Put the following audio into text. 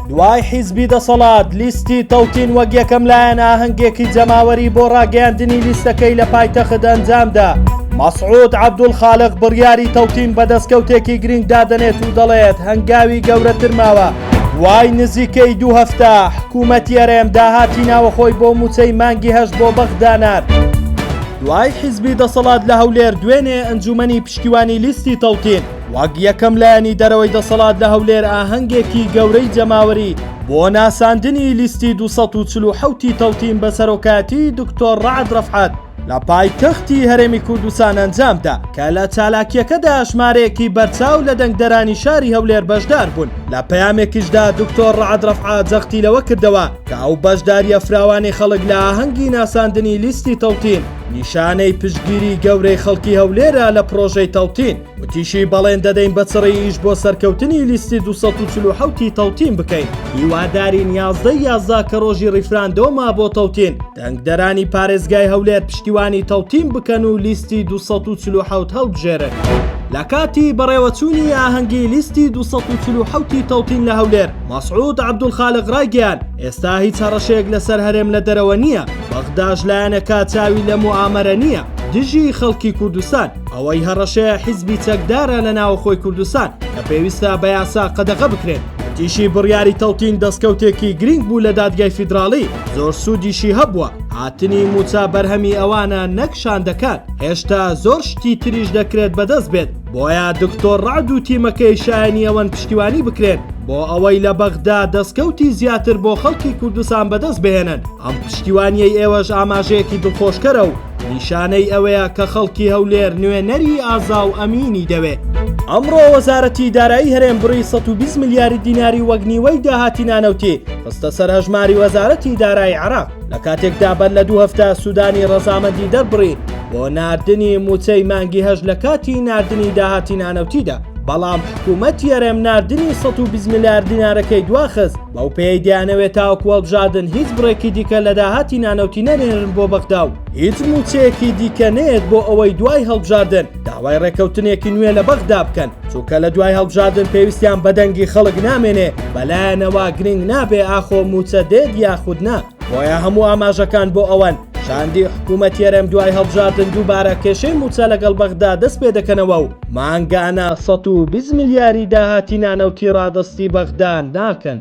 دوای حیزبی دەسەڵات، لیستی تەوتین وەک یەکەم لایەن ئاهەنگێکی جەماوەری بۆ ڕاگەیاندنی لیستەکەی لە پایتەخت ئەنجامدا. مەسعود عەبدولخالق بڕیاری تەوتین بە دەستکەوتێکی گرنگ دادەنێت و دەڵێت هەنگاوی گەورەتر ماوە. دوای نزیکەی دوو هەفتە، حکوومەتی هەرێم داهاتی ناوەخۆی بۆ مووچەی مانگی هەشت بۆ بەغدا نارد. دوای حیزبی دەسەڵات لە هەولێر دوێنێ ئەنجوومەنی پشتیوانی لیستی تەوتین وەک یەکەم لایەنی دەرەوەی دەسەڵات لە هەولێر ئاهەنگێکی گەورەی جەماوەری بۆ ناساندنی لیستی 247 ی تەوتین بە سەرۆکایەتی دکتۆر ڕەعد ڕەفعەت لە پایتەختی هەرێمی کوردستان ئەنجامدا کە لە چالاکییەکەدا ژمارەیەکی بەرچاو لە دەنگدەرانی شاری هەولێر بەشدار بوون. لە پەیامێکیشدا دکتۆر ڕەعد ڕەفعەت جەختی لەوە کردەوە کە ئەو بەشدارییە فراوانەی خەڵک لە ئاهەنگی ناساندنی لیستی تەوتین نیشانەی پشتگیری گەورەی خەڵکی هەولێرە لە پڕۆژەی تەوتین، وتیشی، بەڵێن دەدەین بە چڕی ئیش بۆ سەرکەوتنی لیستی 247 ی تەوتین بکەین، هیوادارین 11 ی 11 کە ڕۆژی ڕیفراندۆمە بۆ تەوتین، دەنگدەرانی پارێزگای هەولێر پشتیوانی تەوتین بکەن و لیستی 247 هەڵبژێرن. لە کاتی بەڕێوەچوونی ئاهەنگی لیستی 247 ی تەوتین لە هەولێر، مەسعود عەبدولخالق ڕایگەیاند، ئێستا هیچ هەڕەشەیەک لەسەر هەرێم لە دەرەوە نییە، بەغداش لایەنەکە چاوی لە موئامەرە نییە دژی خەڵکی کوردستان، ئەوەی هەڕەشەیە حیزبی چەکدارە لە ناوەخۆی کوردستان کە پێویستە بە یاسا قەدەغە بکرێن. وتیشی بڕیاری تەوتین دەستکەوتێکی گرینگ بوو لە دادگای فیدراڵی، زۆر سوودیشی هەبووە، هاتنی مووچە بەرهەمی ئەوانە نەک شاندەکان، هێشتا زۆر شتی تریش دەکرێت بەدەست بێت، بۆیە دکتۆر ڕەعد و تیمەکەی شایەنی ئەوەن پشتیوانی بکرێن بۆ ئەوەی لە بەغدا دەستکەوتی زیاتر بۆ خەڵکی کوردستان بەدەست بهێنن. ئەم پشتیوانیەی ئێوەش ئاماژەیەکی دڵخۆشکەرە و نیشانەی ئەوەیە کە خەڵکی هەولێر نوێنەری ئازا و ئەمینی دەوێ. ئەمڕۆ وەزارەتی دارایی هەرێم بڕی 120 ملیاری دیناری وەک نیوەی داهاتی نانەوتی خستە سەر هەژماری وەزارەتی دارایی عێراق، لە کاتێکدا بەر لە دوو هەفتە سودانی ڕەزامەندی دەربڕی بۆ ناردنی مووچەی مانگی هەشت لە کاتی ناردنی داهاتی نانەوتیدا، بەڵام حکوومەتی هەرێم ناردنی 120 ملیار دینارەکەی دواخست، بەو پێیەی دەیانەوێت تاوەکو هەڵبژاردن هیچ بڕێکی دیکە لە داهاتی نانەوتی نەنێرن بۆ بەغدا و هیچ مووچەیەکی دیکە نەیەت بۆ ئەوەی دوای هەڵبژاردن داوای ڕێککەوتنێکی نوێ لە بەغدا بکەن، چونکە لە دوای هەڵبژاردن پێویستیان بە دەنگی خەڵک نامێنێ، بەلایانەوە گرنگ نابێ ئاخۆ مووچە دێت یاخود نا. بۆیە هەموو ئاماژەکان بۆ ئەوەن شاندی حکوومەتی هەرێم دوای هەڵبژاردن دووبارە کێشەی مووچە لەگەڵ بەغدا دەست پێ دەکەنەوە و مانگانە 120 ملیاری داهاتی نانەوتی ڕادەستی بەغدا ناکەن.